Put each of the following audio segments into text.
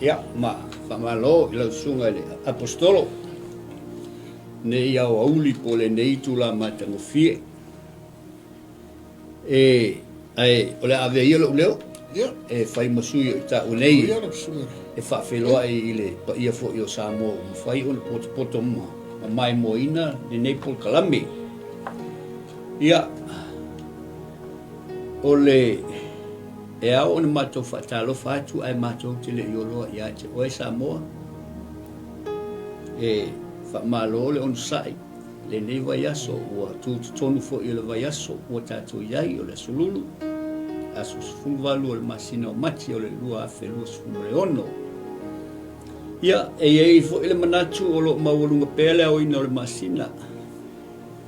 Ia, ma faamalo i lau susuga i le Aposetolo, nei aoauli po o lenei itula matagofie. E, ae o le a avea ia lou leo e fai ma sui o i taua nei e faafeiloai i le paia foi o Samoa ua mafai ona potopoto ma maimoaina lenei polokalame. Ia, o le e ao ona matou faatalofa atu ae matou te le i oloa ia te oe Samoa. E faamalo le onosai lenei vaiaso ua tutotonu foi o le vaiaso ua tatou i ai o le aso Lulu, aso 18 o le masina o Mati o le 2026. Ia, e i ai foi le manatu o lo o maualuga pea le aoina o le masina.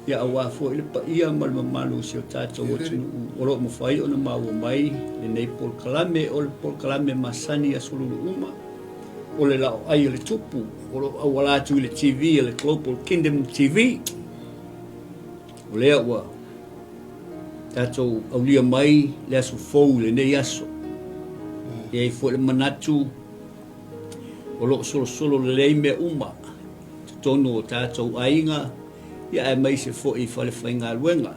Ia aua foi le paia ma le mamalu o si o tatou atunuu o lo o mafai ona maua mai lenei polokalame, o le polokalame masani i aso Lulu uma, o le Laoai o le Tupu, o lo o auala atu i le TV a le Global Kingdom TV. O lea ua tatou aulia mai le aso fou i lenei aso. E i ai foi le manatu o lo o solosolo lelei mea uma i totonu o tatou aiga, ia aemaise foi i falefaigaluega.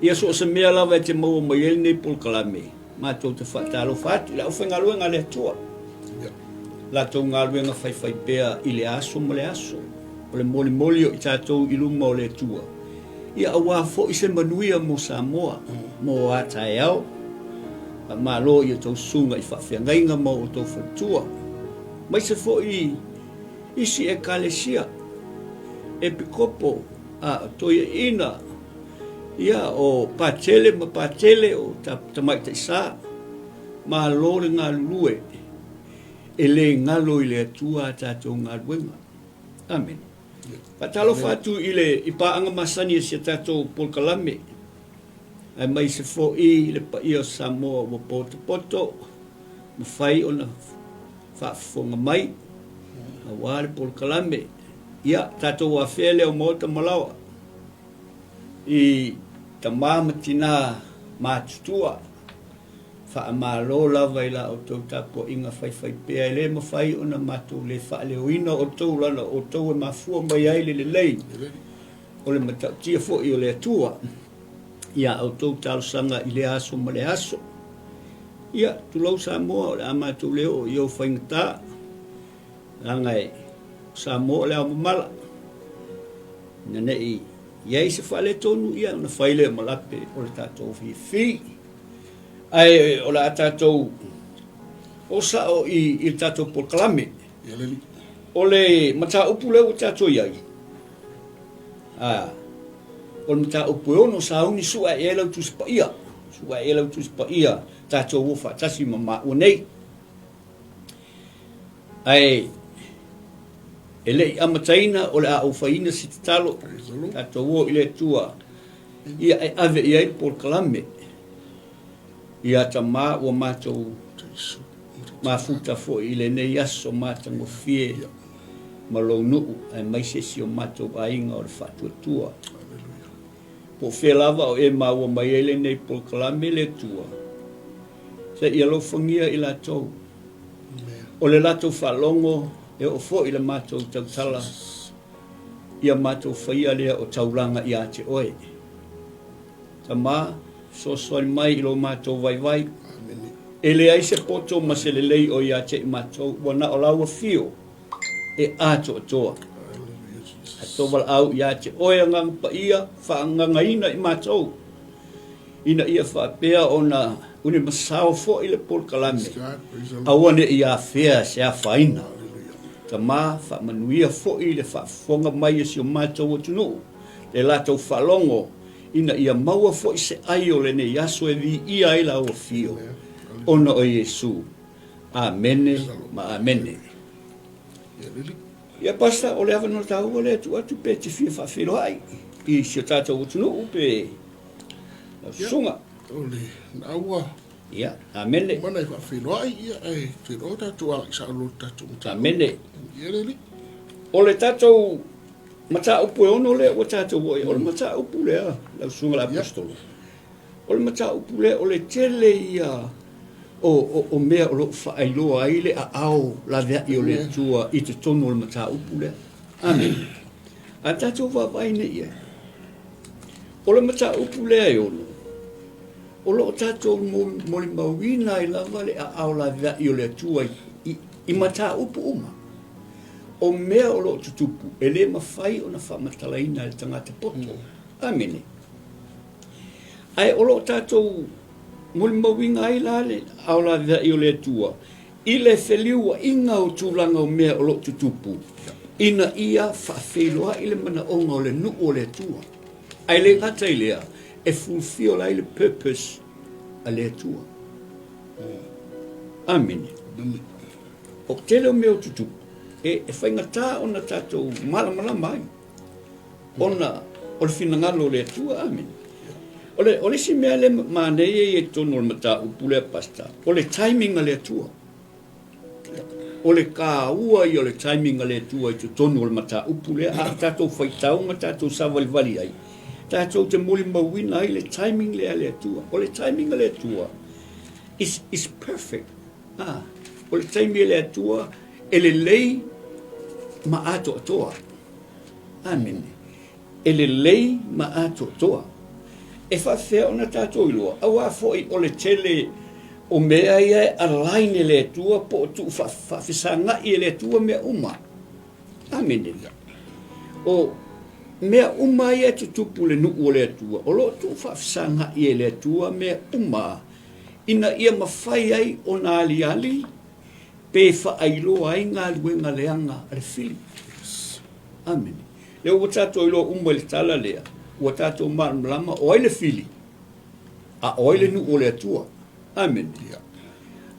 Ia so o se mea lava e te maua mai ai lenei polokalame, matou te faatalofa atu i le aufaigaluega a le Atua, latou galuega faifaipea i le aso ma le aso, o le molimoli o i tatou i luma o le Atua, ia aua foi se manuia mo Samoa, mo a taeao. Faamalo i a outou susuga i faafeagaiga ma o outou faletua, aemaise foi isi Ekalesia, Epikopo, a o Toeaina, ia, o Patele ma Patele, o Tamaitai Sa, malo le galulue, e le galo i le Atua a tatou galuega. Amene. Faatalofa atu i le i paaga masani a si a tatou polokalame, aemaise foi le paia o Samoa ua potopoto, mafai ona faafofoga mai aua le polokalame. Ia, tatou afea lea o Maota ma Laoa i tama ma tina matutua. Faamalo lava i la outou tapuaiga faifaipea e le mafai ona matou le faaleoina outou lana o outou e mafua mai ai le lelei o le matautia foi o le Atua i a outou talosaga i lea aso ma lea aso. Ia, tulou Samoa, o le a matou le oo i ou faigata, leaga e o Samoa o le ao mamala. Ina ne i i ai se faaletonu, ia ona fai lea ma lape o le tatou fifi. Ae o le a tatou o sao i, i le tatou polokalame. O le mataupu lea ua tatou i ai, a, o le mataupu e ono sauni sua i ai lau Tusi Paia, sua i ai lau Tusi Paia, tatou o faatasi ma maua nei. Ae e le i amataina o le a ou faiina se tatalo, tatou o i le Atua, ia e ave i ai le polokalame. Ia Tama ua matou mafuta foi i lenei aso matagofie ma lou nuu aemaise si o matou aiga o le Faatuatua. Po o fea lava o e maua mai ai lenei polokalame le Atua, se i alofagia i latou. O le latou faalogo e oo foi i le matou tautala, ia matou faia lea o taulaga ia te oe. Tama, fesoasoani mai i lo matou vaivai. E leai se poto ma se lelei o ia te i matou, ua na o lau afio e atoatoa. Ae tovalaau ia te oe Agaga Paia, faagagaina i matou, ina ia faapea ona ulimasao foi le polokalame, aua ne i afea se afaina. Tama, faamanuia foi le faafofoga mai a si o matou atunuu, le latou faalogo, ina ia maua foi se ai o lenei aso e viia ai lau afio, ona o Iesu. Amene ma amene. Ia Pastor, o le avanoa taua lea e tuu atu pe te fia faafeiloai i si o tatou atunuu pe lau susuga. O le naua. Ia, amene. Mana e faafeiloai, ia, ae te iloa tatou agai sao loa i le tatou mataupu. Amene. Ia le alii. O le tatou mataupu e ono lea ua tatou oo i ai, o le mataupu lea, lau susuga i le Aposetolo, o le mataupu lea o le tele ia O, o, o mea o lo o faailoa ai le aao laveai o le Atua i totonu o le mataupu lea. Amene. A tatou vaavaai nei i ai, o le mataupu lea e ono, o lo o tatou molimauina ai lava le aao laveai o le Atua i, i, i mataupu uma. O mea o lo o tutupu, e le mafai ona faamatalaina e le tagata poto. Amene. Ae o lo o tatou molimauina ai la le aao laveai o le Atua i le feliuaiga o tulaga o mea o lo o tutupu, ina ia faafeiloai le manaoga o le nuu o le Atua. Ae le gata i lea, e fulfill ai le purpose a le Atua. Amene. O le tele o mea o tutupu, e, e faigata ona tatou malamalama ai, ona o le finagalo o le Atua. Amene. O le, o le isi mea lea manaia ia i totonu o le mataupu lea, Pastor, o le timing a le Atua. O le taua ia o le timing a le Atua i totonu o le mataupu lea, a tatou faitau ma tatou savalivali ai, tatou te molimauina ai le timing lea a le Atua. O le timing a le Atua is, is perfect. Ah, o le taimi a le Atua e lelei ma atoatoa. Amene. E lelei ma atoatoa. E faafefea ona tatou iloa, auā foi o le tele o mea ia e align e le Atua po o tuu faafesagai e le Atua mea uma. Amene. O mea uma ia e tutupu i le nuu o le Atua, o lo o tuu faafesagai e le Atua mea uma ina ia mafai ai ona aliali pe faailoa ai galuega leaga a le fili. Amene. Lea ua tatou iloa uma i le tala lea, ua tatou malamalama o ai le fili, a o ai le nuu o le Atua. Amene.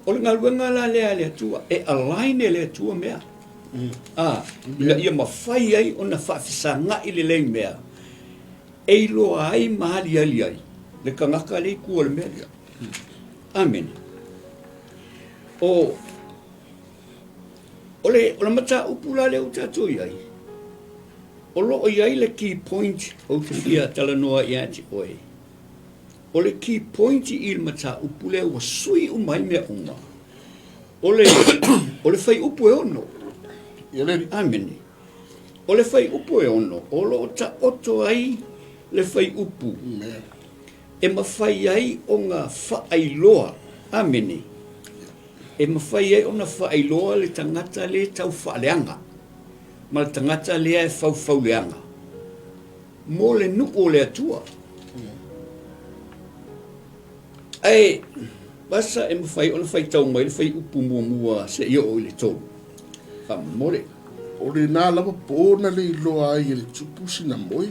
O le galuega la lea a le Atua, e align e le Atua mea. A, ina ia mafai ai ona faafesagai lelei mea, e iloa ai ma aliali ai le tagata lea i tua o le mea lea. Amene. O, o le, o le mataupu la lea ua tatou i ai, o lo o i ai le key point ou te fia talanoa ia te oe. O le key point i le mataupu lea ua sui uma ai mea uma, o le, o le fuaiupu e 6. Amene. O le fuaiupu e 6, o lo o taoto ai le fuaiupu e mafai ai ona faailoa, amene, e mafai ai ona faailoa le tagata lea e tau faaleaga ma le tagata lea e faufauleaga mo le nuu o le Atua. Ae basa e mafai ona faitau mai le fuaiupu muamua seia oo i le 3. Faamolemole. O lena lava po na le iloa ai e le tupu sina moe,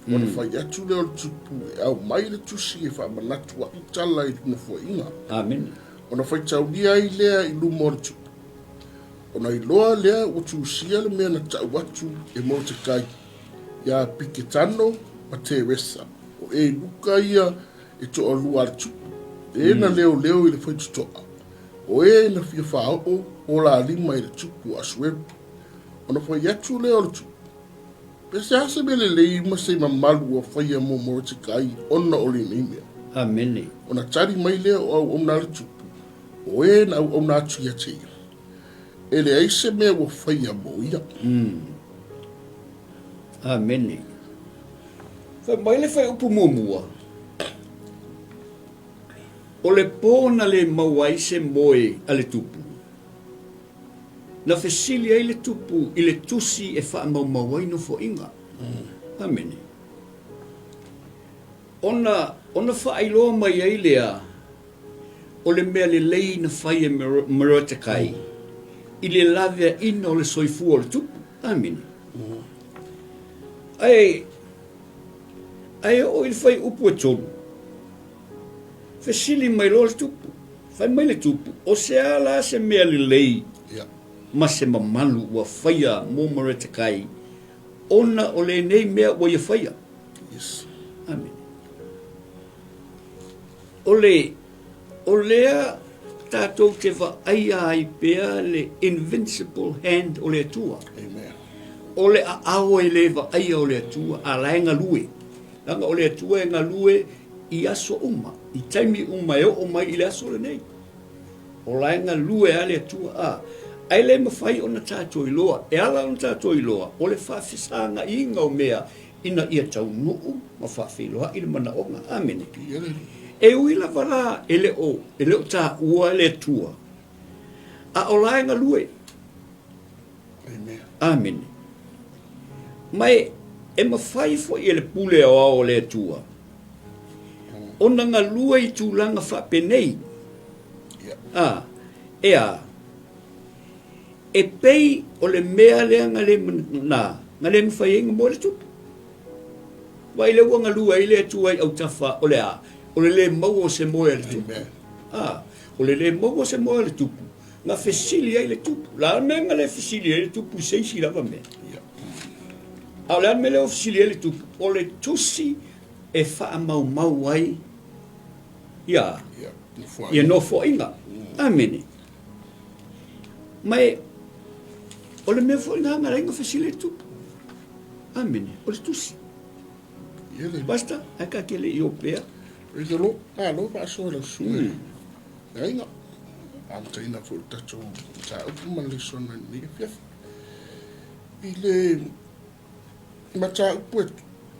ona fai atu lea o le tupu e aumai le tusi e faamanatu aʻu tala i le nofoaiga. Amene. Ona faitaulia ai lea i luma o le tupu. Ona iloa lea ua tusia le mea na tau atu e Morotekai iā Piketano ma Teresa, o Eluka ia e toalua a le tupu, e na leoleo i le faitotoa, o e na fia faaoo o la lima i le tupu o Asueru. Ona fai atu lea o le tupu, Pe se a se mea lelei ma se mamalu ua faia mo Morotekai ona o lenei mea? Amene. Ona tali mai lea o auauna a le tupu, o e na auauna atu ia te ia, e leai se mea ua faia mo ia. Amene. Fai mai le fuaiupu muamua, O le po na le maua ai se moe a le tupu, na fesili ai le tupu i le tusi e faamaumau ai nofoaiga. Amene. Ona, ona faailoa mai ai lea o le mea lelei na fai e Morotekai i le laveaiina o le soifua o le tupu. Amene. Ae, ae oo i le fuaiupu e 3, fesili mai loa le tupu. Fai mai le tupu, o se a la se mea lelei ma se mamalu ua faia mo Morotekai ona o lenei mea ua ia faia? Yes. Amene. O le, o lea tatou te vaaia ai pea le invincible hand o le Atua. Amen. O le aao e le vaaia o le Atua, a la e galue. Leaga o le Atua e galue i aso uma, i taimi uma e oo mai i le aso lenei. O la e galue lava le Atua, a. Ae le mafai ona tatou iloa, e ala ona tatou iloa, o le faafesagaiga o mea ina ia taunuu ma faafeiloai le manaoga. Amene. E ui lava la e le o, e le o taua le Atua, a o la e galue. Amene. Ma e, e mafai foi e le pule aoao o le Atua ona galue i tulaga faapenei. A, e a? E pei o le mea lea na le, na, na le mafai ai ona moe le tupu. Vaai lea ua galue ai le Atua i autafa o le a? O le le maua o se moe a le tupu. A, o le le maua o se moe a le tupu, na fesili ai le tupu. O le a le mea na le fesili ai le tupu i se isi lava mea? A o le a le mea lea ua fesili ai le tupu? O le tusi e faamaumau ai ia, ia nofoaiga. Amene. Ma e, o le mea foi lena na ala ai ona fesili ai le tupu. Amene. O le tusi. Pastor, ae ta te le i o pea. Praise the Lord. Malo faasoa lau susuga. Mm. Aiga. Amataina foi le tatou mataupu ma le lesona i lenei afiafi. I le mataupu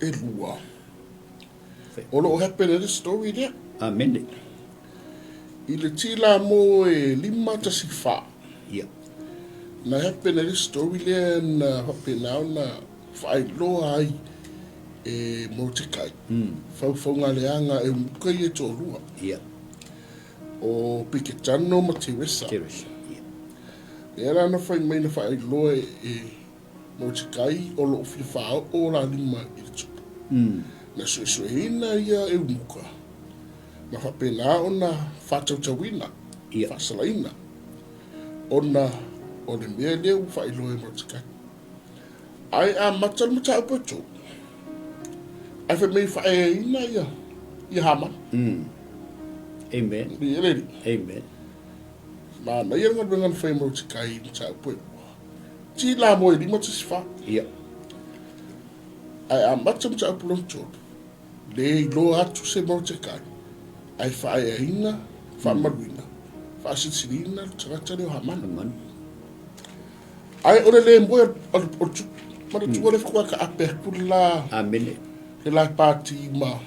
e lua, o lo o happen ai le story lea. Amene. I le tila mo e 514. Ia. Na happen ai le story lea na faapena ona faailoa ai e Morotekai. Mm. Faufauga leaga e umuka ia e toalua. Ia. O Piketano ma Teresa. Teresa. Ia. Lea la na fai mai na faailoa e Morotekai o lo o fia faaoo la lima i le tupu. Mm. Na suesueina ia e umuka ma faapena ona faatautauina, Ia. faasalaina, ona o le mea lea ua faailoa e Morotekai. Ae amata le mataupu e tou. Ae fai mai faaeaina ia, ia Hamana. Mm. Amen. I ele li. Amen. Manaia le galuega na fai e Morotekai i mataupu e lua. Ti la mo e 54. Ia. Ae amata mataupu lona tolu. Le iloa atu se Morotekai, ae faaeaina, faamaluina, faasilisiliina le tagata lea o Hamana. Hamana. Ae o le le moe o le tupu, manatua le faatoa taape atu le la, Amene. le la pati ma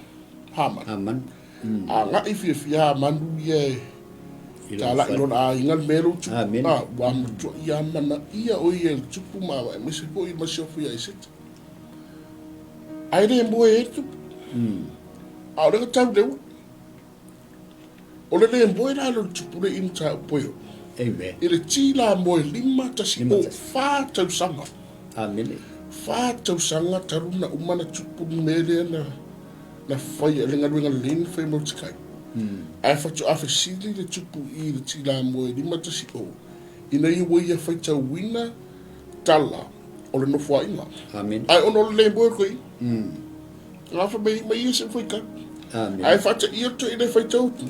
Hamana. Hamana. Agai fiafia Hamanu ia e talai i lona aiga le mea lea ua tupu. Amene. A, ua matuai amanaia o ia e le tupu ma aemaise foi le masiofo ia Eseta. Ae le moe ai le tupu. A o lea na tau le ua. O le le moe la lea o le tupu le i mataupu e o. Amen. I le ti la moe 5 o 4 tausaga. Amene. 4 tausaga talu na uma na tupu le mea lea na na fai le galuega lelei na fai mo Tikai. Ae faatoa fesili le tupu i le ti la moe 5 o ina ia ua ia faitauina tala o le nofoaiga. Amene. Ae ona o le le moe o le toeaina. Gafa mai mai ia se faitau. Amene. Ae faataia le toeaina e faitau atu.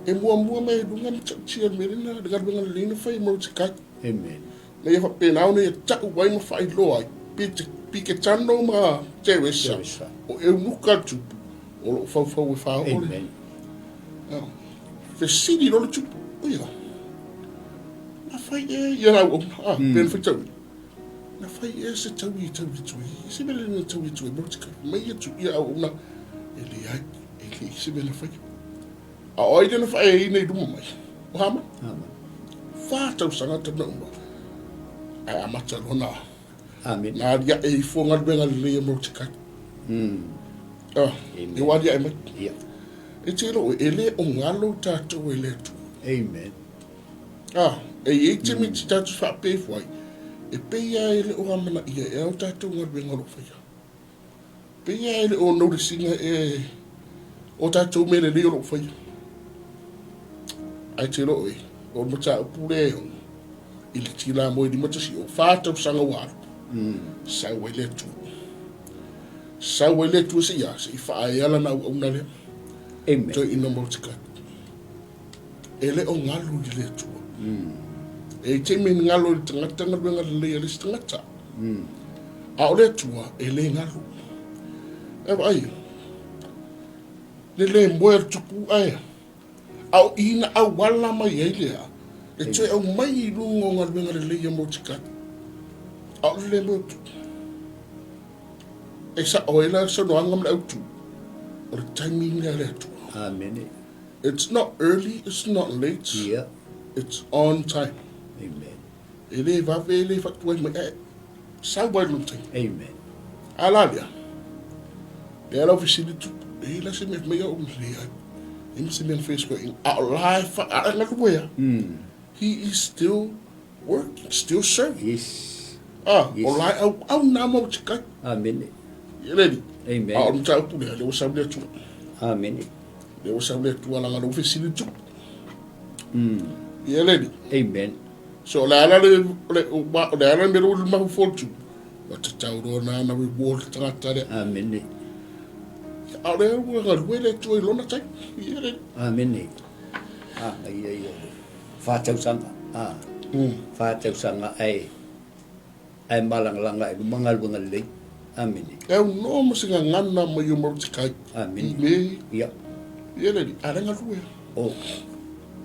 E muamua mai luga ma tautia le mea lena, le galuega lelei na fai e Morotekai. Amen. Na ia faapena ona ia tau ai ma faailoa ai, Piketano ma Teresa, Teresa. o eunuka le tupu, o lo o faufau e faaoo le. Amen. Ah. Fesili loa le tupu, oia, na fai e ia lau auna, ah, mm. pe na faitau. Na fai ea se taui e taui atu ai, se mea lea na taui atu ai Morotekai, mai ia tu ia auauna, e leai, e leai se mea na fai. A o ai lea na faaeaina i luma mai? O Hamana. Hamana. 4 tausaga talu na uma. Ae amata loa na Amen. na aliae ifo galuega lelei a Morotekai. Ah, Amen. e ua aliae mai. Ia. E te iloa e le o galo tatou e le Atua. Amen. Ah, e i ai taimi te tatou faapea ifo ai, e pei lava e le o amanaia ea o tatou galuega o lo o faia. Pei lava e le o notice ina e o tatou mea lelei o lo o faia. Ae te iloa oe, o le mataupu lea e ono, i le tila moe 51, 4 tausaga ua alu, sau ai le Atua. Sau ai le Atua se i a, se i faaea lana auauna lea. Amen. Toeaina Morotekai. E le o galo i le Atua. E i taimi ni galo i le tagata galuega lelei a le isi tagata. A o le Atua, e le galo. E vaai, le le moe a le tupu ae. A o i na auala mai ai lea, le toe aumai i luga o galuega lelei a Mordecai. A o le le moe o tupu. E sa'o ai la le saunoaga ma le autu, o le taimi lea a le Atua. Amene. It's not early, it's not late. Yeah. It's on time. Amen. E le vave, e le faatuai mai, ae sau ai lona taimi. Amen. A la lea, lea lau fesili tupu, e la se mea mai au leai. E ma se mea na faia se a o la e fa, a e galue a. He is still working, still serving. Yes. Ah, Yes. o la e au, au nā mau te kai. Amene. Ia le ni. Amen. A o le mataupu lea, lea ua sau le Atua. Amene. Lea ua sau le Atua leaga lea ua fesili tupu. Ia le ni. Amen. So o le a la le, o le, o le a la le mea lea ua mafaufau le tupu, ua tatau loa ona ana reward le tagata lea. Amene. A o lea ua galue le Atua i lona taimi. Ia le ni. Amene. Ah, ia ia. Whātausaga, ā, whātausaga ae, ae mālangalanga i luma galuega lelei. Amene. E aunoa ma se gagana mai o Morotekai. Amene. I mea Ia. Ia le alii, a le galue. O,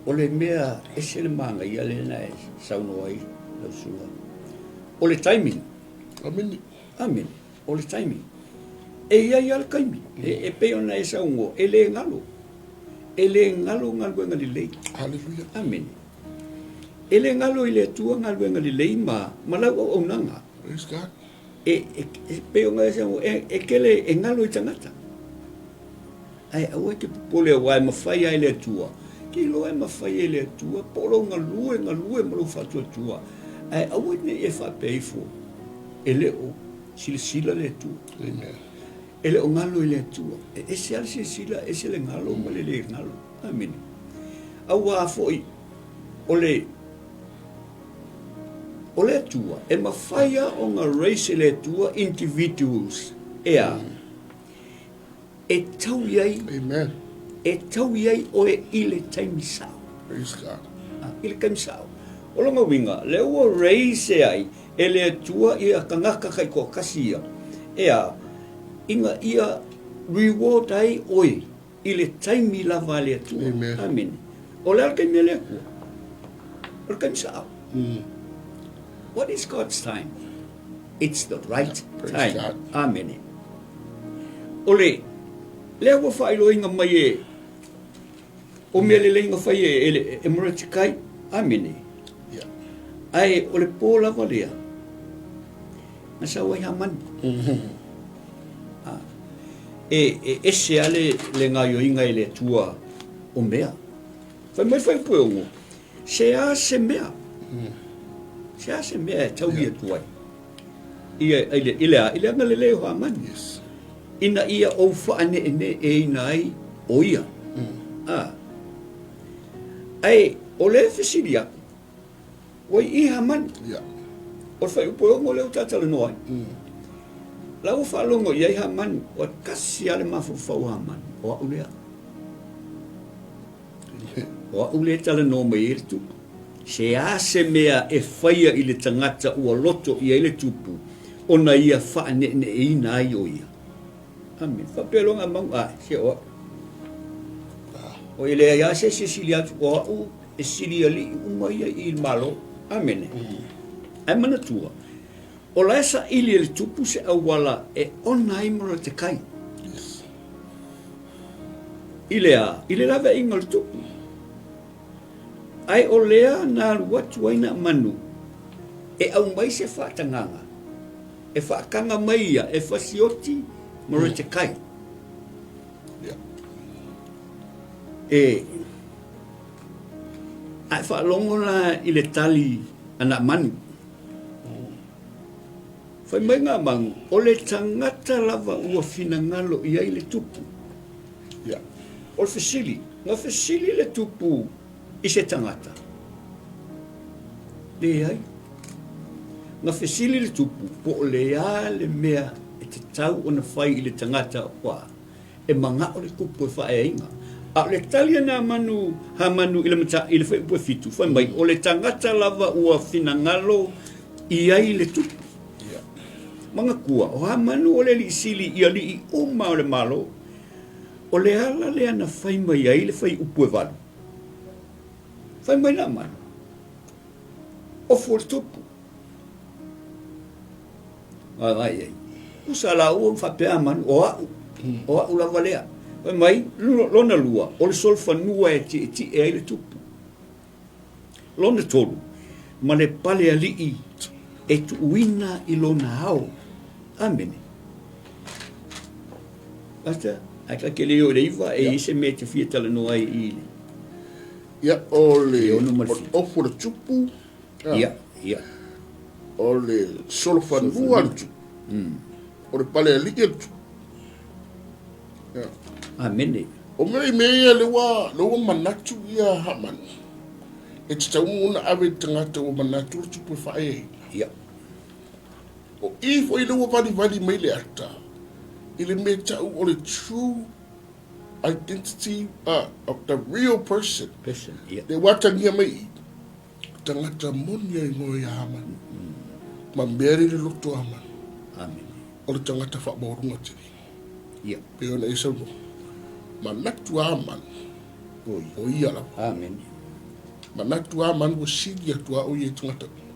o le mea ese le mānaia lea na e saunoa ai lau susuga. O le timing. Amene. Amene. O le timing. E i ai lava le taimi. E, e pei ona e saunoa, e le galo. E le galo galuega lelei. Haleluia. Amene. E le galo i le Atua galuega lelei ma, ma lau auaunaga. Praise God. E, e, e pei ona e saunoa, e, e kele e galo i tagata. Ae aua e te popole aua e mafai lava e le Atua. Ke iloa e mafai e le Atua po o lou galue, galue ma lou faatuatua. Ae aua ne i e faapea ifo, e le o silasila le Atua. Amen. E le o galo i le Atua. E ese lava le silasila, ese le galo ma le le galo. Amene. Auā foi, o le, o le Atua, e mafai lava ona raise e le Atua individuals, e a? E tau i ai, Amen. e tau i ai oe i le taimi sao. Praise God. I le taimi sao. O lona uiga, lea ua raise ai e le Atua ia tagata taitoatasi ia, e a? Ina ia reward ai oe i le taimi lava a le Atua. Amen. Amene. O le a le taimi a le Atua? O le taimi sao. What is God's time? It's the right Praise time. God. Amene. O le, lea ua faailoaina mai e, o mea lelei na fai e, e, e Mordecai. Amene. Yeah. Ae o le pō lava lea, na sau ai Hamani. E, e ese lava le, le gaoioiga e le Atua o mea. Fai mai fuaiupu e ono, se a se mea, se a se mea e taui atu ai. I, i, le, i le a, i le agalelei o Hamani. Yes. Ina ia ou faaneeneeina ai o ia. A. Ae o lea e fesili aku, Ua i i Hamani. Yeah. O le fuaiupu e ono lea ua ta talanoa ai. La ua faalogo i ai Hamani, ua tasi lava le mafaufau o Hamani, o au lea. O au lea e talanoa mai ai le tupu. Se a se mea e faia i le tagata ua loto i ai le tupu, ona ia faaneeneeina ai o ia. Amene. Faapea loa ngā mau, ae, se o au. O e leai lava se isi e sili atu, o au e sili alii uma ia i le Malo. Amene. Ae manatua, o la e saili e le tupu se auala e ona ai Morotekai. I le a? I le laveaiga o le tupu. Ae o lea na alu atu ai nā manu e aumai se faatagaga, e faataga mai ia e fasioti Morotekai. E, a e faalogo la i le tali a nā manu. Fai mai ngā manu, o le tagata lava ua finagalo i ai le tupu. Yeah. O le fesili, na fesili le tupu i se tagata? Leai. Na fesili le tupu po o le a le mea e tatau ona fai i le tagata ua E manao le tupu e faaeaina. A o le tali a nā manu Hamanu i le mata, i le fuaiupu e fitu, fai mai, o le tagata lava ua finagalo i ai le tupu. Manatua, o Hamanu o le alii sili i alii uma o le Malo. O le ala lea na fai mai ai le fuaiupu e valu. Fai mai le Amanu, Ofu o le tupu. Vaavaai i ai. Usa lāua ma faapea Amanu, o a'u, o a'u lava lea. Fai mai, lona lua, o le solofanua e tietie ai le tupu. Lona tolu, ma le pale alii e tuuina i lona ao. Amene. Pastor, ae ta te le o i le iva, e i ai se mea e te fia talanoa ai i le... Ia, o le, o le ofu o le tupu. Ia, ia. O le solofanua le tupu. O le pale alii le tupu. Ia. Amene. O mea i mea ia le ua, le ua manatu ia Hamani. E tatau ona ave i le tagata ua manatu le tupu e faaeaina. Ia. O i foi le ua valivali mai le ata i le mea tau o le true identity of the real person. Person, ia. Le ua atagia mai i tagata moni a igoa ia Hamani. Ma mea le loto Hamani. Amene. O le tagata faamaualuga tele. Ia. Pei ona e saunoa. Manatu Hamani. O ia lava. Amene. Manatu Hamani ua sili atu a o ia i tagata uma.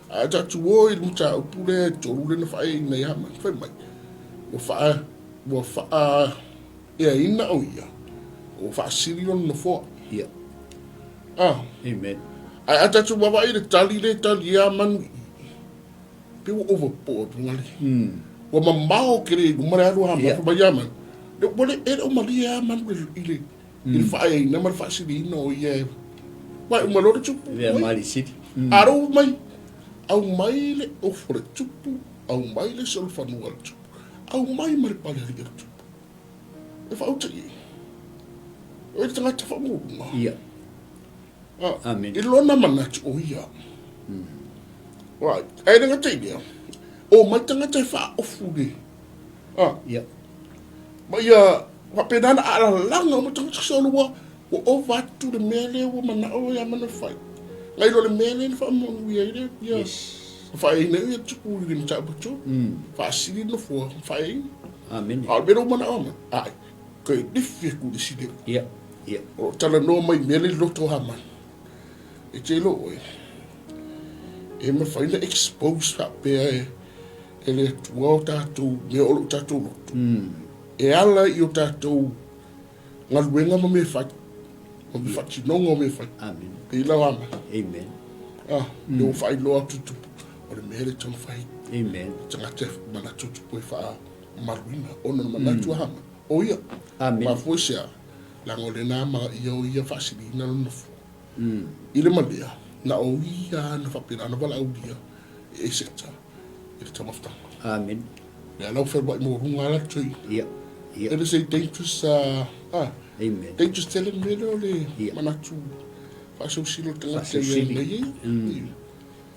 Ae tatou o i le mataupu lea e tolu lea na faaeaina ia Hamani, fai mai, ua faa, ua faaeaina o ia, ua faasili lona nofoa. Ia. Ah. Amen. Ae a tatou vaavaai i le tali lea e tali ia Hamani i i, pei ua overboard luga le. Ua mamao tele i luma le alu a Hamani, fai mai ia Hamani, ua le, e le o malie Hamani i le, i le faaeaina ma le faasiliina o ia e Mai uma loa le tupu. Lea mali sili. A lou mai, aumai le ofu o le tupu, aumai le solofanua o le tupu, aumai ma le pale alii o le tupu. E faauta i ai. O le tagata faamaualuga. Ia. Ah, Amen. I lona manatu o ia. Right. Ae le gata i lea, o mai tagata e faaofu le. Ah. Ia. Ma ia faapena na aalalaga uma tagata sa ua ua ova atu le mea lea ua manao ia mana fai. Ngai lo le mea lea na faamanuia ai le ia. Yes. Faaeaina ai ia tupu i le mataupu tu. Faasili nofoa faaeaina. Amene. A o le mea lea ua manao ma. Ai. Koe lifi aku le sile. Ia. Ia. O lo o talanoa mai mea lea i loto o Hamani. E te iloa oe, e mafai ona expose faapea e e le Atua o tatou mea o lo o tatou loto. E ala i o tatou galuega ma mea fai, ma mea faatinoga o mea fai. Amen. Pei la Hamani. Amen. Ah, mm. ua faailoa atu tupu, o le mea le taumafai. Amen. Tagata e manatu tupu e faamamaluina, ona na manatu mm. a Hamani. O ia. Amen. Mafua i se a, leaga o lena ma ia o ia faasiliina lona nofoa. Mm. I le malea, na o ia na faapena ona valaaulia e Eseta i le taumafataga. Amen. Lea la ua fealuai maualuga lava latou i. Ia. Ia. It is a dangerous, ah, Amen. dangerous tele le mea lea o le Ia. manatu faaseusili o le tagata i Faaseusili. ai nei. Mm.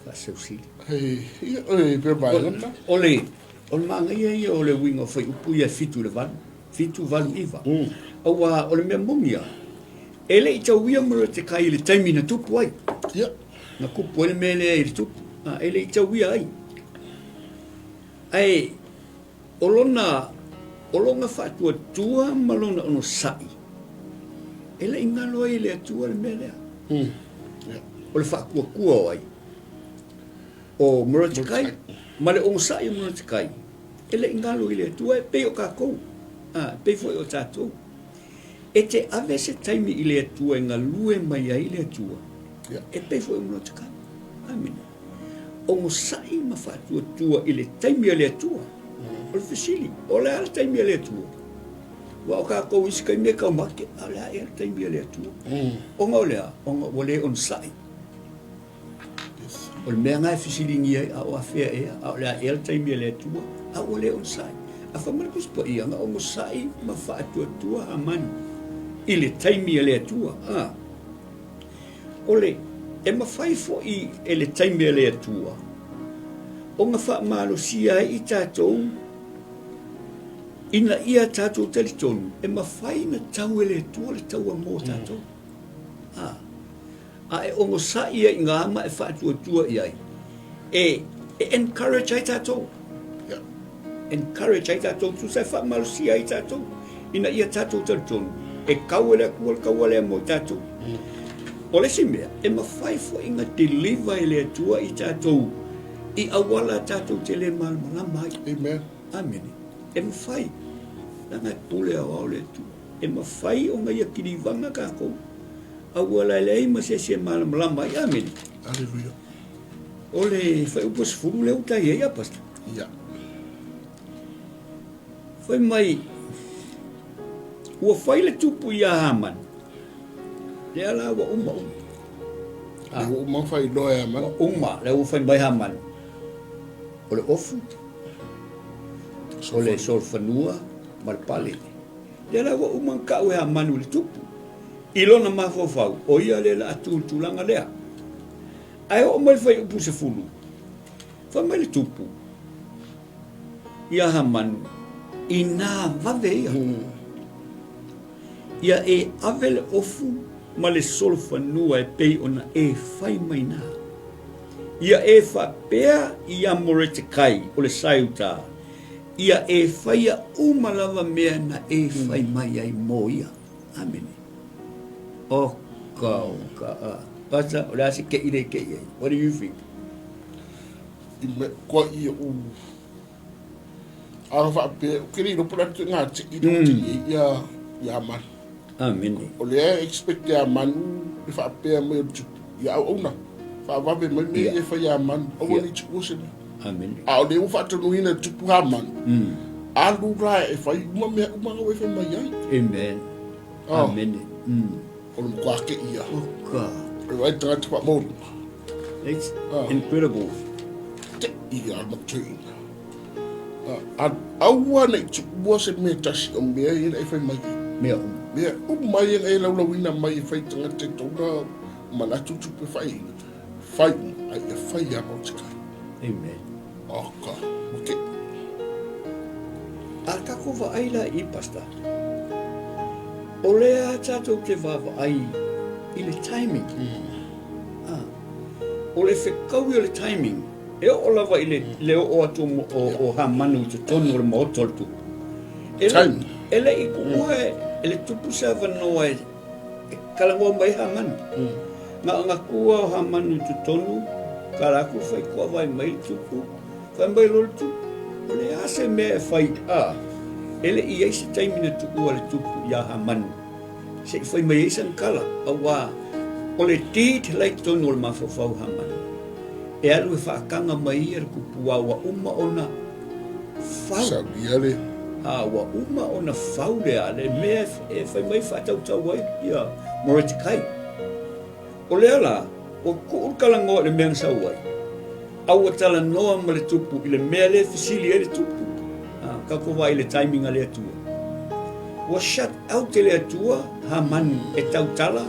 Faaseusili. Ia, e pei o le vaega lena. O le, o le manaia ia o le uiga o fuaiupu ia e 7 i le 8, 7, 8, 9. Aua o le mea moni lava, e le i tauia Molotekai i le taimi na tupu ai. Ia. Na kupu ai le mea lea i le tupu. A, e le i tauia ai. Ae o lona, o lona faatuatua ma lona onosai, e le i galo ai i le Atua le mea lea. O le faatuatua o ai? O Molotekai ma le onosai o Molotekai, e le i galo i le Atua, e pei o tatou, a, e pei foi o tatou. E te ave se taimi i le Atua e galue mai ai le Atua, e pei foi o Molotekai. Amene. Onosai ma faatuatua i le taimi a le Atua. O le fesili, o le a le taimi a le Atua? Aua o tatou isi taimi e taumate, a o le a ea le taimi a le Atua? Ona o le a? Ona ua le onosai. O le mea lena e fesiligia ai, a o afea ea, a o le a ea le taimi a le Atua, a ua le onosai. A fai mai le Tusi Paia, na onosai ma faatuatua Hamani i le taimi a le Atua. A. O le, e mafai foi e le taimi a le Atua ona faamalosia ai i tatou ina ia tatou talitonu e mafai ona tau e le Atua le taua mo tatou. A. A e onosai ai i ina ma e faatuatua i ai, e, e encourage ai tatou. Yeah. Encourage ai tatou, tusa e faamalosia ai tatou, ina ia tatou talitonu, e kau e le Atua le taua lea mo tatou. O le isi mea, e mafai foi ona deliver e le Atua i tatou i auala tatou te le malamalama ai. Amen. Amene. E mafai. Leaga e pule aoao le Atua. E mafai ona ia kilivaga tatou auala e leai ma se isi e malamalama ai. Amene. Aleluia. O le fuaiupu 10 lea ua tai ai a Pastor. Ia. Fai mai, ua fai le tupu iā Hamani, lea la ua uma uma. Ah. Ua uma fai loa e Hamani. Ua uma, lea ua fai mai Hamani. O le ofu, o le solofanua ma le pale. Lea la ua uma ona tau e Hamani i le tupu. I lona mafaufau, o ia lea la a tu i le tulaga lea. Ae oo mai le fuaiupu 10, fai mai le tupu, Iā Hamanu, inā vave ia. Ia e ave le ofu ma le solofanua e pei ona e fai mai nā. Ia e faapea iā Moretekai o le Saiutā, ia e faia uma lava mea na e fai mai ai mo ia. Amene. O ka, o ka, a. Pastor, o le a se keʻi lea e keʻi ai? What do you think? I me kua i u a faapea o ke le iloa po o le a le ituaiga ti'i lea ua ti'i ai ia ia Manu. Amene. O lea e expect ia Manu le faapea mai o le tupu ia auauna faavave mai mea ia e fai ia Manu aua ne i tuua se mea. Amene. A o lea ua faatonuina e le tupu Hamanu, alu la e fai uma mea uma na ua e fai mai ai. Amen. Amene. O le matua keʻi ia. Oh God. O le vaai tagata faamaualuga. It's incredible. Teʻi ia matuina. Aua ne i tuua se mea tasi o mea ia na e fai mai ai. Mea uma. Mea uma ia na e laulauina mai e fai tagata i tona manatu tupe faiina. Fai uma, a ia fai ia Mordecai. Amen. Oh God, ua keʻi. A tatou vaai la i Pastor, o lea tatou te vaavaai i le timing. Ah, o le fekaui o le timing, e oo lava i le, le oo atu o, o, o Hamanu i totonu o le maota o le tupu. E le, e le i tuua e, e le tupu se avanoa e, e talanoa mai Hamanu. Na ona tu a o Hamanu i totonu, ka latou faitoa vae mai le tupu, fai mai loa le tupu, o le a se mea e fai a, e le i ai se taimi na tuua le tupu iā Hamanu. Se i fai mai ai sana tala, auā o le deed la i totonu o le mafaufau Hamani, e alu e faataga mai ia le tupuā ua uma ona fau. Saunia le. A ua uma ona fau le a, le mea e fai mai faatautau ai ia Moretekai. O lea la, ua tuu le talanoa i le mea na sau ai, a ua talanoa ma le tupu i le mea lea e fesili ai le tupu. A, tatou vaai i le timing a le Atua. Ua shut out e le Atua Hamani e tautala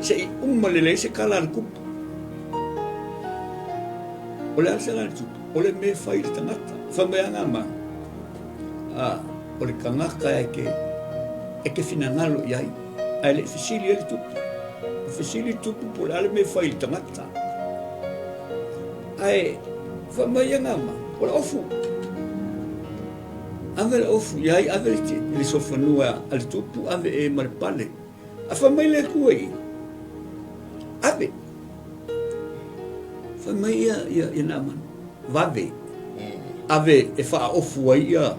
se i uma lelei se tala a le tupu. O le a le tala a le tupu? O le mea e fai i le tagata. Fai mai a Hamani, a, o le tagata e te, e te finagalo i ai. Ae le i fesili ai le tupu. E fesili le tupu po o le a le mea e fai i le tagata. Ae fai mai ia Gama, o le ofu. Ave le ofu i ai, ave le, le sofanua a le tupu, ave e ma le pale. A fai mai le Atua i, ave. Fai mai ia, ia, ia Naamani, vave. Ave e faaofu ai ia,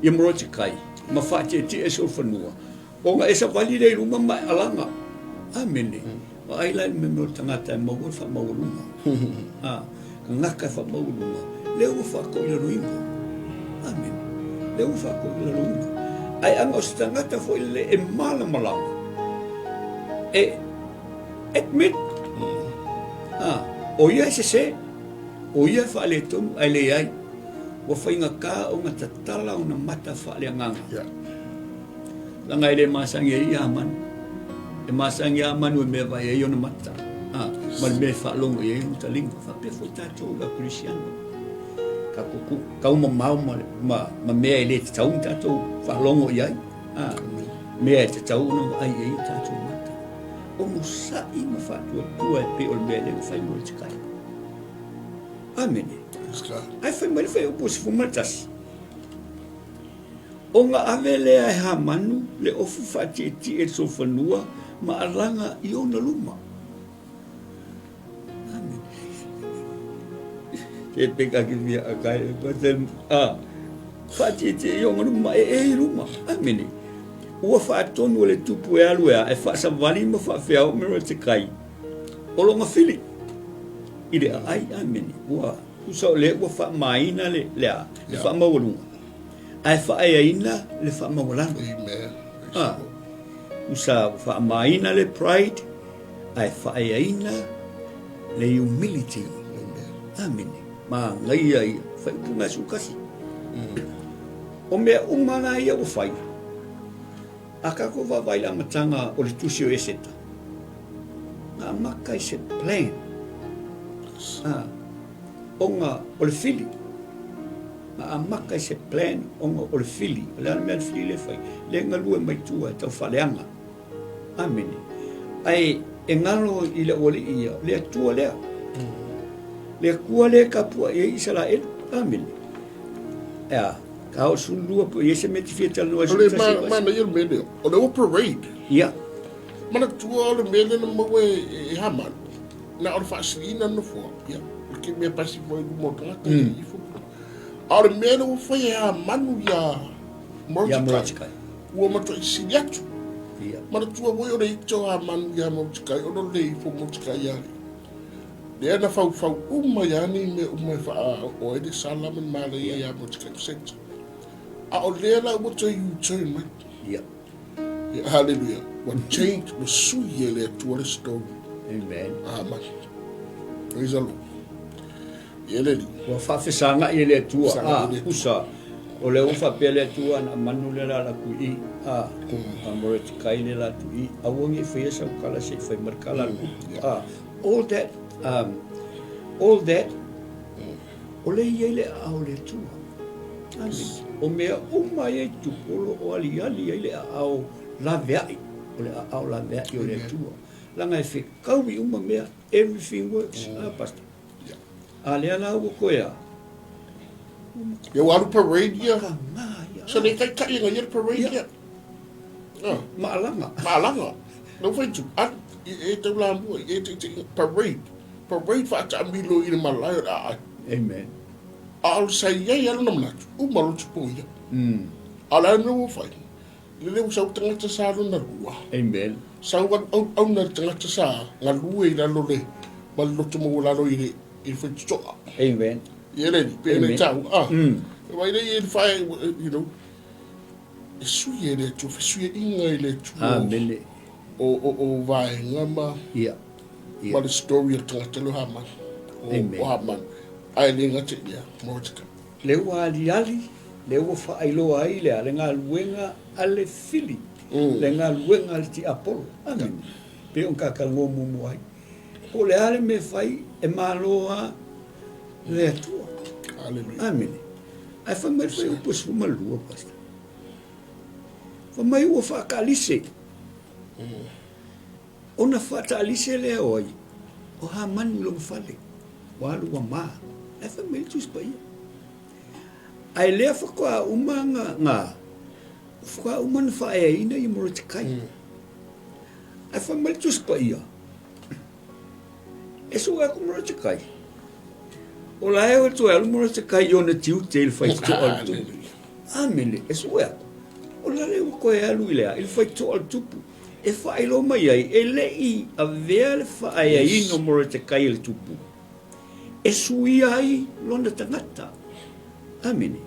ia Morotekai ma faatietie e solofanua. Ona e savali lea i luma ma e alaga. Amene. Vaai la i le mea o le tagata e maua le faamaualuga. A, tagata e faamaualuga, lea ua faatoilaloina. Amene. Lea ua faatoilaloina. Ae ana o se tagata foi lele e malamalama, e admit, a, o ia e sese, o ia e faaletonu, ae leai, ua faigata ona tatala ona mata faaleagaga. Yeah. Leaga e le masani ai ia Hamanu. E masani ia Hamanu e mea vaai ai ona mata, a, ma le mea e faalogo i ai ona taliga. Faapea foi tatou le au Kerisiano. Tatou tu, tau mamao ma, ma, ma mea e le tatau ona tatou faalogo i ai, a, mea e tatau ona vaai i ai o tatou mata. Onosai ma faatuatua e pei o le mea lea ua fai Moretekai. Amene. Ae fai mai le fuaiupu 11. Ona ave lea e Hamanu le ofu faatietie i le solofanua ma alaga i ona luma. Se pe ka ki fia a kai, but then, ah, faatietie i ona luma, e e i luma. Amene. Ua faatonu e le tupu e alu e a, e faasavali ma faafeao me Morotekai. O lona fili i le aai, amene. Ua tusa o lea ua faamaina le, le a, le faamaualuga, ae faaeaina le faamaualalo. Amen. Ah, tusa ua faamaina le pride, ae faaeaina le humility. Amene. Manaia ia. Faaiupuga e 11. O mea uma la ia ua fai, a tatou vaavaai i le amataga o le tusi o Eseta, na amata i se plan. Ah, ona o le fili. Na amata i se plan ona o le fili. O le a le mea le fili lea e fai? Lea e galue mai tua e tau faaleaga. Amene. Ae e galo i le aualii ia, le Atua lea. Le Atua lea e tapuai ai Isaraelu. Amene. Ea, ka o 12 po i ai se mea e te fia talanoa ai. O le manaia le mea lea, o le ua parade. Ia. Manatua o le mea lea na maua e Hamanu, na o le faasiliina le nofoa, ia, o le mea pasi foi i luma o tagata i ifo. A o le mea lea ua fai e Hamanu ia Morotekai, ua matuai sili atu. Ia. Manatua foi o le ita o Hamanu ia Morotekai, ona o le ifo Morotekai ia alii. Lea na faufau uma ai lava nei mea uma e faaoo ai le sala ma le malaia ia Morotekai ma Seta. A o lea la ua toe U-turn mai. Ia. Ia, hallelujah. Ua change, ua sui e le Atua le story. Amen. Amen. Praise the Lord. Ia le Alii. Ua faafesagai e le Atua, a, usa, o lea ua faapea le Atua, na manu le la atu i, a, a Moretekai le la atu i, aua ne i faia sau tala se i fai mai le tala a le upu, a, all that, um, all that, o lea e i ai le aao o le Atua. Amen. O mea uma ia i tupu, o lo o aliali ai le aao laveai, o le aao laveai o le Atua. Leaga e fetaui uma mea, everything works, a, Pastor? A lea la ua toe a. Ia ua alu parade ia. Sa le taitai ina ia le parade ia. Ah. Maalaga. Maalaga. Lau fai tu, alu, i e tau la mua, i e te te parade. Parade whaataamilo i le malae o le aai. Amen. A o le sa i ai alu na manatu, uma lo tupo ia. A o le a le mea ua fai, lele ua sau tagata sa lona lua. Amen. Sau alu auauna le tagata sa galue i lalo le ma le loto maualalo i le i le faitotoa. Amen. Ia le pe le tau ah. Vai le i le whae, you know, e sui e le Atua, fesuiaiga i le Atua. Amene. O, o, o vaega ma, Ia. Ia. ma le story o le tagata lea o Hamani. O, Amen. o Hamani. Ae le gata i lea, Mordecai. Lea ua aliali, lea ua faailoa ai le a? Le galuega a le fili, le galuega a le tiapolo. Amene. Pei ona ta talanoa muamua ai. Po o le a le mea e fai, e malo lava le Atua. Amene. Ae fai mai le fuaiupu e 12, Pastor. Fai mai ua faataalise. Ona faataalise lea o ai? O Hamani i lona fale, ua alu ua ma. Ae fai mai le Tusi Paia. Ae lea faatoa uma na, na, faatoa uma na faaeaina ia Morotekai. Ae fai mai le Tusi Paia, e sue atu Morotekai. O la e toe alu Morotekai i ona tiute i le faitotoa o le tupu. Amene, e sue atu. O la le ua toe alu i le a? I le faitotoa o le tupu. E faailoa mai ai, e le i avea le faaeaina o Moretekai e le tupu, e suia ai lona tagata. Amene.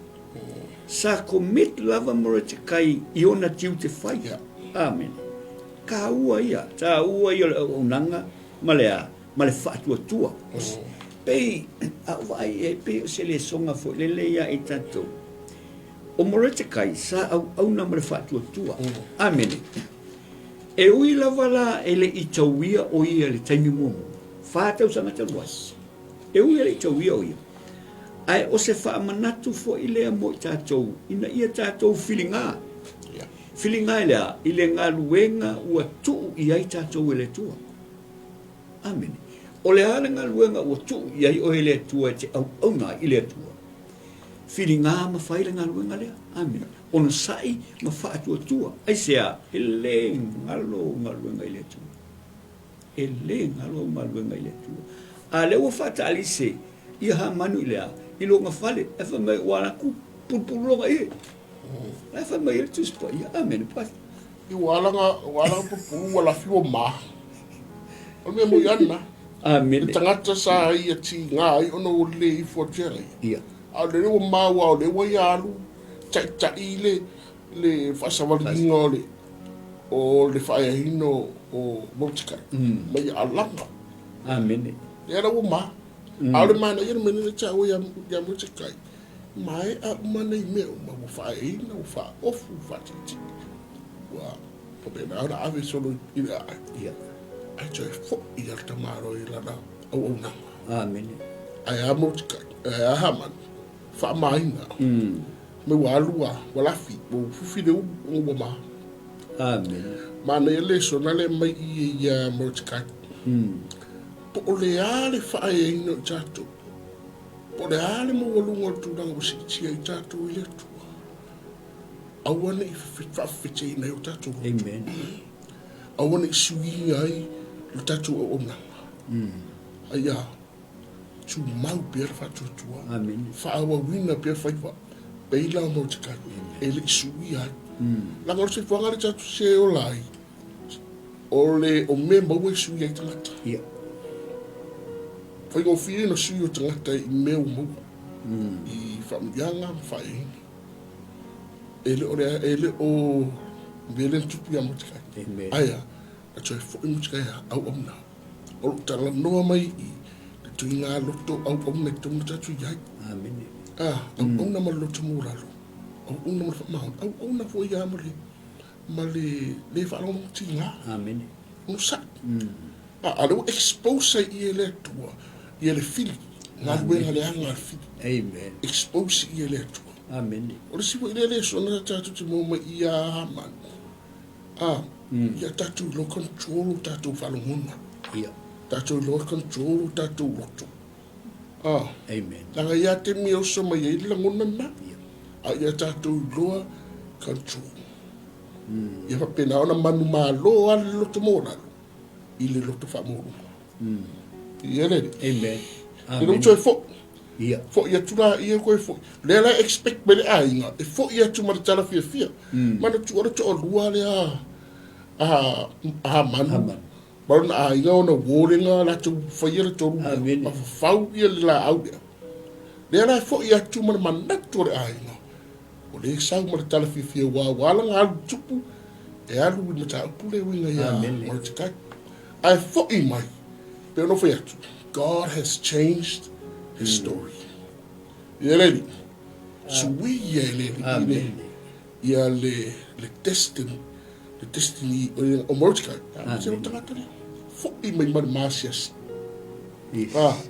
Sa commit lava Moretekai i ona tiute fai. Amene. Taua ia, taua ia o le auaunaga ma le a? Ma le faatuatua. Pei, a ou vaai i ai, pei o se lesoga foi lele ia i tatou. O Moretekai sa auauna ma le faatuatua. Amene. E ui lava la e le i tauia o ia i le taimi muamua, fa tausaga talu ai. E ui e le i tauia o ia, ae o se faamanatu foi lea mo i tatou, ina ia tatou filiga. Filiga i le a? I le galuega ua tuu i ai tatou e le Atua. Amene. O le a le galuega ua tuu i ai oe e le Atua e te auauna ai i le Atua? Filiga ma fai le galuega lea. Amene. Onosai ma faatuatua. Aisea? E le galo au galuega i le Atua. E le galo au galuega i le Atua. A lea ua faataalise. Ia Hamanu i le a? I loga fale, ae fai mai ua ala atu pulupulu loga ie. Ae fai mai e le Tusi Paia. Amene Pastor. I ua ala nga, ua ala nga pulupulu ua lafi ua ma. O le mea moi ana. Amene. Le tagata sa ia tiga ai ona ua le ifo atu ia ia. Ia. A o lele ua ma aua o lea ua ia alu taʻitaʻi le le faasavaliina o le o le faaeaina o Molokai ma ia alaga. Amene. Lea la ua ma. A o le manaia le mea lea na taua ia ia Molokai, maea uma nei mea uma ua faaeaina, ua faaofu, ua faatiitii. Ua faapena ona ave solo i le aai. Ia. Ae toe foi lava le tamaloa i lana auaunaga. Amene. Ae a Molokai, ae a Hamani, faamaina. Me ua alu a, ua lafi, ua fufi le ulu ona ua ma. Amene. Manaia le lesona lea mai i ia Molokai. Po o le a le faaeaina o i tatou, po o le a le maualuga o le tulaga ua siitia i tatou i le Atua, aua ne i faafefeteina ai o tatou loto. Amen. Aua ne i suiina ai lo tatou auaunaga. A ia tumau pea le faatuatua. Amene. Faaauauina pea faiva peila o Molokai e le i suia ai. Leaga o le soifuaga lea tatou te ola ai, o le o mea maua e sui ai tagata. Ia. Faigofie ona sui o tagata i mea ua maua. I faamanuiaga ma faaeaina. E le o le, e le o mea lea na tupu ia Molokai. Amen. Ae a, na toe foi Molokai a auauna. O lo o talanoa mai i le tuiga loto auauna i totonu o tatou i ai. Amene. A, auauna ma le loto maualalo, auauna ma le faamaoni, auauna foi lava ma le ma le le faalogologotiga. Amene. Onosai. A, a lea ua expose ai i e le Atua ia le fili, galuega leaga a le fili. Amen. Expose i e le Atua. Amene. O le isi foi lea lesona tatou te maua mai ia Hamani, a, ia tatou iloa control o tatou faalogona. Ia. Tatou iloa control o tatou loto. A, Amen. leaga ia taimi e oso mai ai le lagona lena, Ia. a ia tatou iloa control. Ia faapena ona manumalo lava le loto maualalo i le loto faamaualuga. Ia le alii. Amen. Ia lea ua toe foi. Ia. Foi atu la ia koe foi. Lea la e expect mai le aiga e foi atu ma le tala fiafia. Manatua le toalua lea a a Hamanu. Hamanu. Ma lona aiga ona uo lena latou faia le tolu Amene. ma fafau ia le laau lea. Lea la e foi atu ma le manatu o le aiga. O lea e sau ma le tala fiafia aua ua ala ona alu tupu e alu i le mataupu lea e uiga ia Molokai. Ae foi mai, pei ona ou fai atu, God has changed his story. Ia le Alii, suia e le Alii ia le le destiny, le destiny o Molokai. Se o le tagata lea, foi mai ma le maasiasi.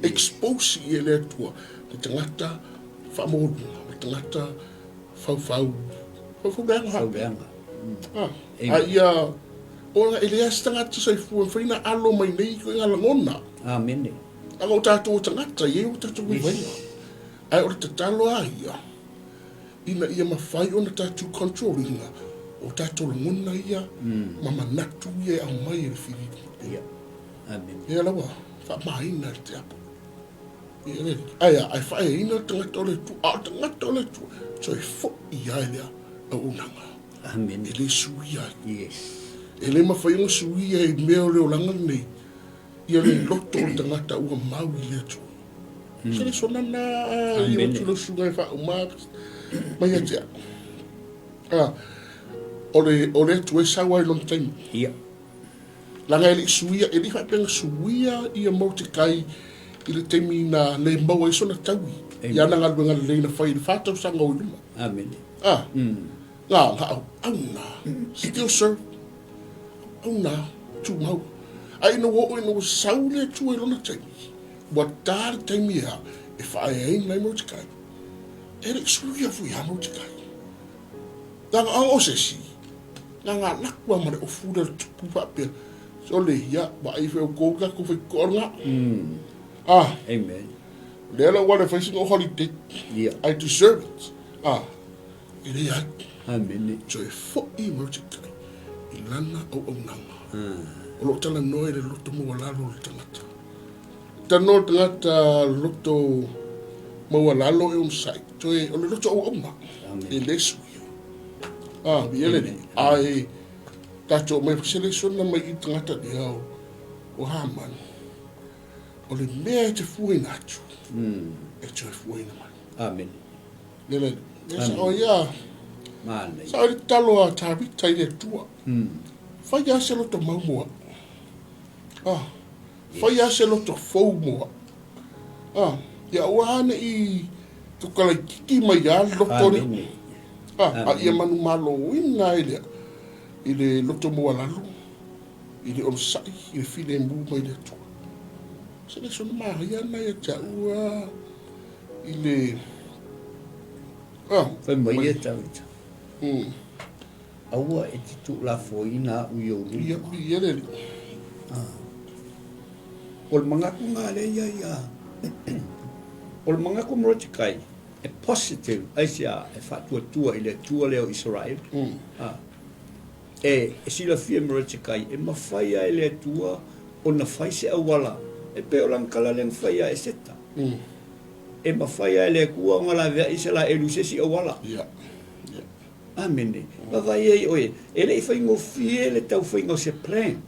Expose i e le Atua le tagata faamaualuga ma tagata faufau, faufau leaga. Faufau leaga. Ah, a ia, ona e leai se tagata soifua e mafai ona alo mai nei ituaiga lagona. Amene. Leaga o tatou o tagata, e i ai o tatou vaivaiga. Ae o le tatalo lava ia, ina ia mafai ona tatou control ina o tatou lagona ia ma manatu ia e aumai e le filifili. Ia. Amene. Ia lava, faamaina e le tiapo. Ae a, ae faaeaina le tagata o le Atua, a o le tagata o le Atua, toe foi lava i le auaunaga. Amene. E le suia ai. Yes. E le mafai ona suia i mea o le olaga lenei, ia le loto o le tagata ua mau i le Atua. Se le sona na i o atu lau susuga e faauma mai ia te au. A, o le, o le Atua e sau lava i lona taimi. Ia. Leaga e le i suia, e le i faapea na suia ia Molotekai i le taimi na le maua ai sona taui i ana galuega lelei na fai i le fa tausaga o i luma. Amene. A, na, na auauna, still serve, auauna, tumau. A ina ua oo ina ua sau le Atua i lona taimi, ua ta le taimi ea e faaeaina ai Molotekai, e le i suia foi ia Molotekai. Leaga o se isi, na nga laku lava ma le ofu lea o le tupu faapea, sole ia, vaai foi outou le tatou faitotoa lena. Ah. Amen. O lea la ua le fai sina holiday. Ia. I deserve it. Ah. E leai. Amene. Toe foi mai o te tai i lana auaunaga. O lo o talanoa i le loto maualalo o le tagata. Talanoa le tagata loto Maualalo e onosai, toe o le loto auauna, e le suia. Ah, viia le Alii. Ae tatou omai foi se lesona mai i tagata lea o, o Hamani. O le mea e te fuaina atu, e toe fuaina mai. Amene. Le le, le sa o ia, Manaia. sa o le tatalo a Tavita i le Atua. Fai lava se loto mau mo au. Ah, fai lava se loto fou mo au. Ah, ia aua ne i tukalaititi mai lava le loto lea. Ah, a ia manumaloina ai lea i le loto maualalo, i le onosai, i le filemu mai le Atua. Se lesona manaia lena ia te au ah, i le ah, Fai mai ia Tavita. Aua e te tuulafoina au i ou luma. Ia, ia le Alii. Ah. O le manatu ngā lea ia ia. O le manatu Morotikai, e positive, aisea, e faatuatua i le Atua lea o Israel. Ah. E, e silafia e Morotikai, e mafai lava e le Atua ona fai se auala, e pei o lana tala lea na fai ia Eseta. E mafai lava e le Atua ona laveai se laelu i se isi auala. Ia. Ia. Amene. Vaavaai ai oe, e le i faigofie le tau faiga o se plan.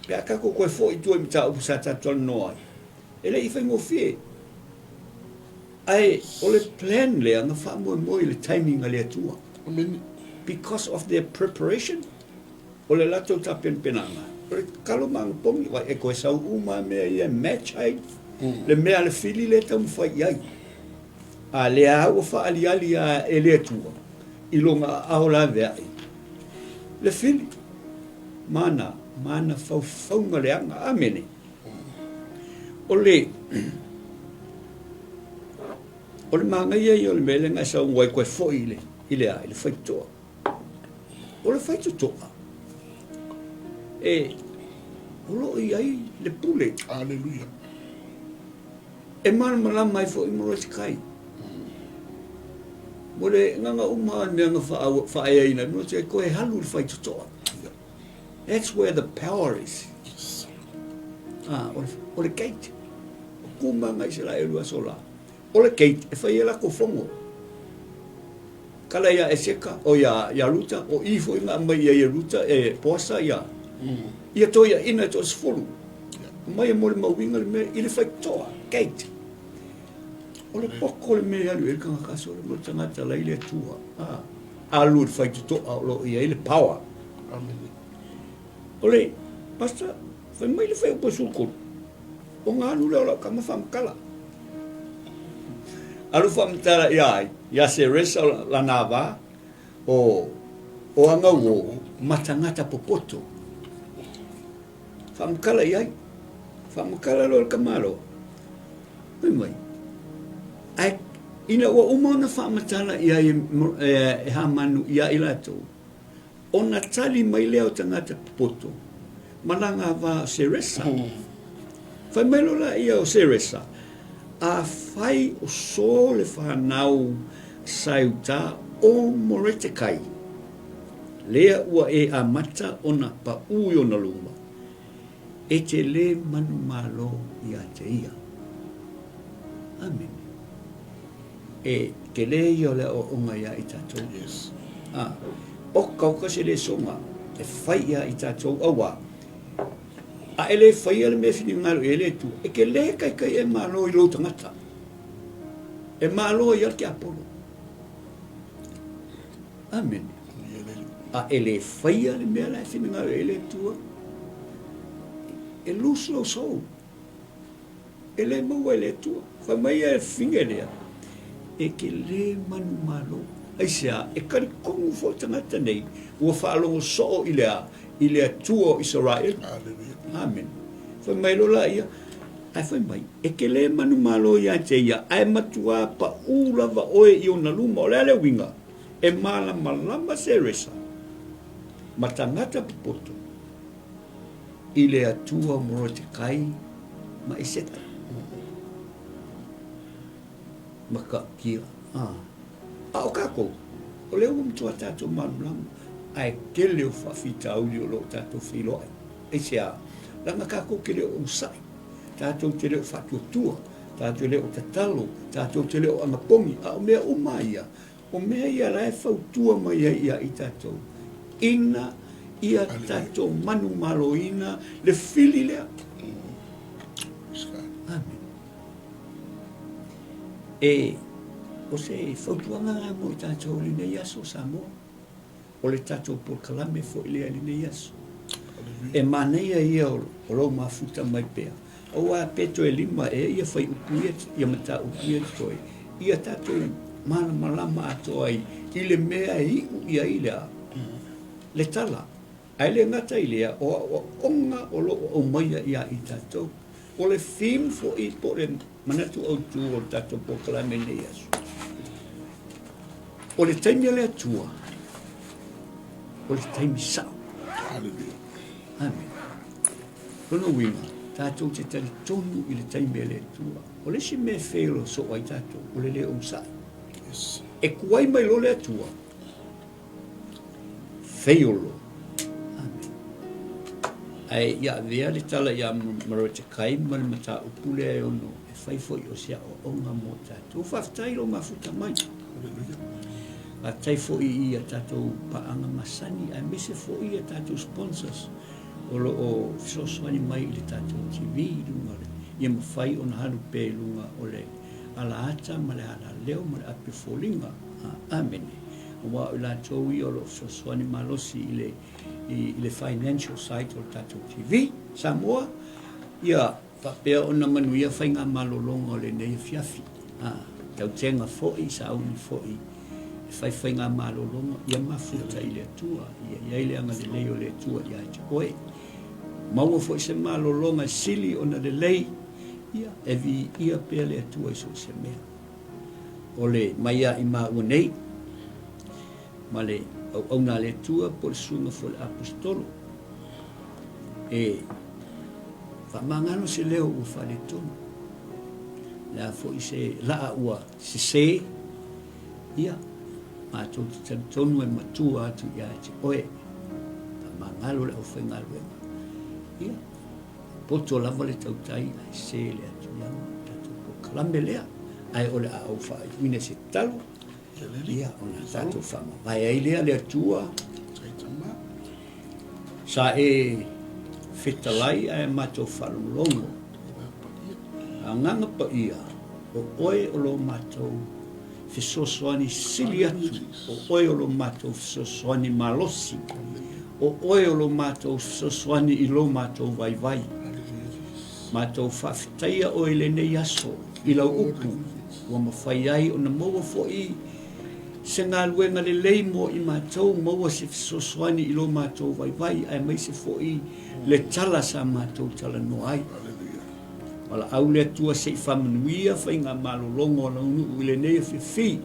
Pe a tatou toe foi i tua i mataupu sa tatou talanoa ai, e le i faigofie. Ae o le plan lea na faamoemoe i le timing a le Atua. Amene. Because of their preparation, o le latou tapenapenaga, o le tatalo ma anapogi, vaai, e toe sau uma lava mea ia e match ai le mea a le fili lea e taumafai i ai. A lea lava ua faaaliali lava e le Atua i lona aao laveai le fili ma ana, ma ana faufauga leaga. Amene. O le, o le manaia ia o le mea lea na e saunoa ai toe foi i le, i le a, i le faitotoa. O le faitotoa, e, o lo o i ai le pule. Aleluia. E malamalama ai foi Molotikai. Mo le agaga uma le mea na faaeaina ai Molotikai, toe alu i le faitotoa. That's where the power is. Ah, o le gate. O kumanga i se la elu aso la. O le gate e fai e lakou fono. Kala ia Eseka, o ia, ia Ruta, o i foi nga mai ia ia Ruta e Poasa ia. Ia to ia ina e to sefulu. Mai e mo le mauinga le mea i le faitotoa, gate. O le poko le mea e alu i ai le tagata aso le mo le tagata la i le Atua. Ah, alu i le faitotoa o lo o i ai le power. Amen. O le, Pastor, fai mai le fuaiupu e 13. Ona alu lea o lau tama faamatala. Alu faamatala ia ai, ia Seresa lana va, o, o Agauo, ma tagata popoto. Faamatala i ai. Faamatala loa le tamaloa. Fai mai, ae ina ua uma ona faamatala i ai e, e Hamanu ia i latou, Ona tali mai lea o tagata popoto ma lana va o Seresa. Fai mai loa laia o Seresa, Afai o so le fanau Saiuta o Moretekai, lea ua e amata ona paʻū i ona luma, e te lē manumalo ia te ia. Amene. E tele ia o le aoaoga iā i tatou. Yes. A, okaoka se lesoga e fai iā i tatou auā. A e le faia le mea e finagalo i ai le Atua, e te lē taitai e malo i lou tagata. E malo ai lava le tiapolo. Amene. A e le faia le mea la e finagalo i ai le Atua, e lose lou soul. E le maua e le Atua. Fai mai ia e fine lea, e te lē manumalo. Aisea? E talitonu foi tagata nei ua faalogo soo i le a? I le Atua o Isaraelu. Amene. Fai mai loa laia, ae fai mai, e te lē manumalo ia te ia, ae matuā paʻū lava oe i ona luma. O le a le uiga? E malamalama Seresa ma tagata popoto i le Atua o Morotekai ma Eseta. Matautia. A, a o kākou, o lea ua matua tātou malamalama, ae tele o faafitauli o lo o tātou feiloai. Aisea? Leaga kākou te le o onosai, tātou te le o faatuatua. Tatou te le o tatalo, tatou te le o anapogi, a o mea uma ia, o mea ia la e fautua mai ai ia i tatou, ina ia tatou manumaloina le fili lea. Amen. E, o se fautuaga lena mo i tatou i lenei aso Samoa. O le tatou polokalame foi lea i lenei aso. E manaia ia o lou mafuta mai pea, aua pe toe lima ea ia fuaiupu ia, ia mataupu ia totoe, ia tatou malamalama atoa ai i le mea e iu i ai le a? Le tala. Ae le gata i lea, o aoaoga o lo o aumaia ia i tatou. O le theme foi po o le manatu autu o le tatou polokalame i lenei aso, o le taimi a le Atua, o le taimi sao. Hallelujah. Amen. Lona uiga, tatou te talitonu i le taimi a le Atua. O le isi mea e fail soo ai tatou, o le le onosai. Yes. E kuai mai loa le Atua, fail loa. Amen. Ae ia avea le tala ia Morotekai ma le mataupu lea e ono e fai foi o se aoaoga mo tatou. Faafetai lou mafuta mai. Hallelujah. Faafetai foi i a tatou paaga masani aemaise foi i a tatou sponsors o lo o fesoasoani mai i le tatou TV i luga o le ia mafai ona alu pea i luga o le alaata ma le alaleo ma le api o foliga. Amene. Aua o i latou ia o lo o fesoasoani malosi i le i le financial side o le tatou TV Samoa, ia faapea ona manuia faigamalologa o lenei afiafi. A, tautega foi, sauni foi e fai faigamalologa, ia mafuta i le Atua, ia i ai le agalelei o le Atua ia te oe. Maua foi se malologa e sili ona lelei, ia e viia pea le Atua i so o se mea. O le mai a i maua nei, ma le auauna a le Atua po o le susuga foi o le Aposetolo, e faamagalo se leo ua faaletonu, le a foi se laa ua sese, ia, matou te talitonu e matua atu ia te oe, faamagalo le aufaigaluega, ia, poto lava le tautai ae se le atuiama, tatou polokalame lea, ae o le a ou faaiuina se tatalo, Ia, ona tatou faamavae ai lea le Atua. Sa e fetalai ae matou faalogologo. Agaga Paia, o oe o lo matou fesoasoani sili atu, o oe o lo matou fesoasoani malosi, o oe o lo matou fesoasoani i lo matou vaivai. Matou faafetaia oe i lenei aso i lau upu ua mafai ai ona maua foi se galuega lelei mo i matou, maua se fesoasoani i lo matou vaivai, aemaise foi le tala sa matou talanoa ai. Valaau le Atua se i faamanuia faigamalologa o lau nuu i lenei afiafi,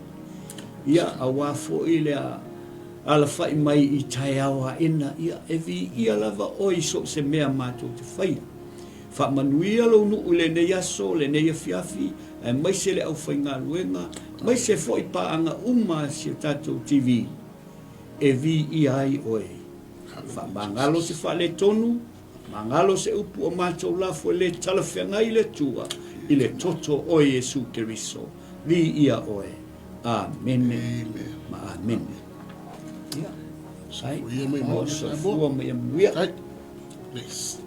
ia, aua foi le alafai mai i taeao aena, ia, e viia lava oe i so o se mea matou te faia. Faamanuia lou nuu i lenei aso, lenei afiafi, aemaise le aufaigaluega, aemaise foi paaga uma a si o tatou TV e viia ai oe. Faamagalo se faaletonu, faamagalo se upu o matou lafo e le talafeagai le Atua i le toto o Iesu Keriso. Viia oe. Amene ma amene. Ia, sai. Soifua ma ia manuia. Bless.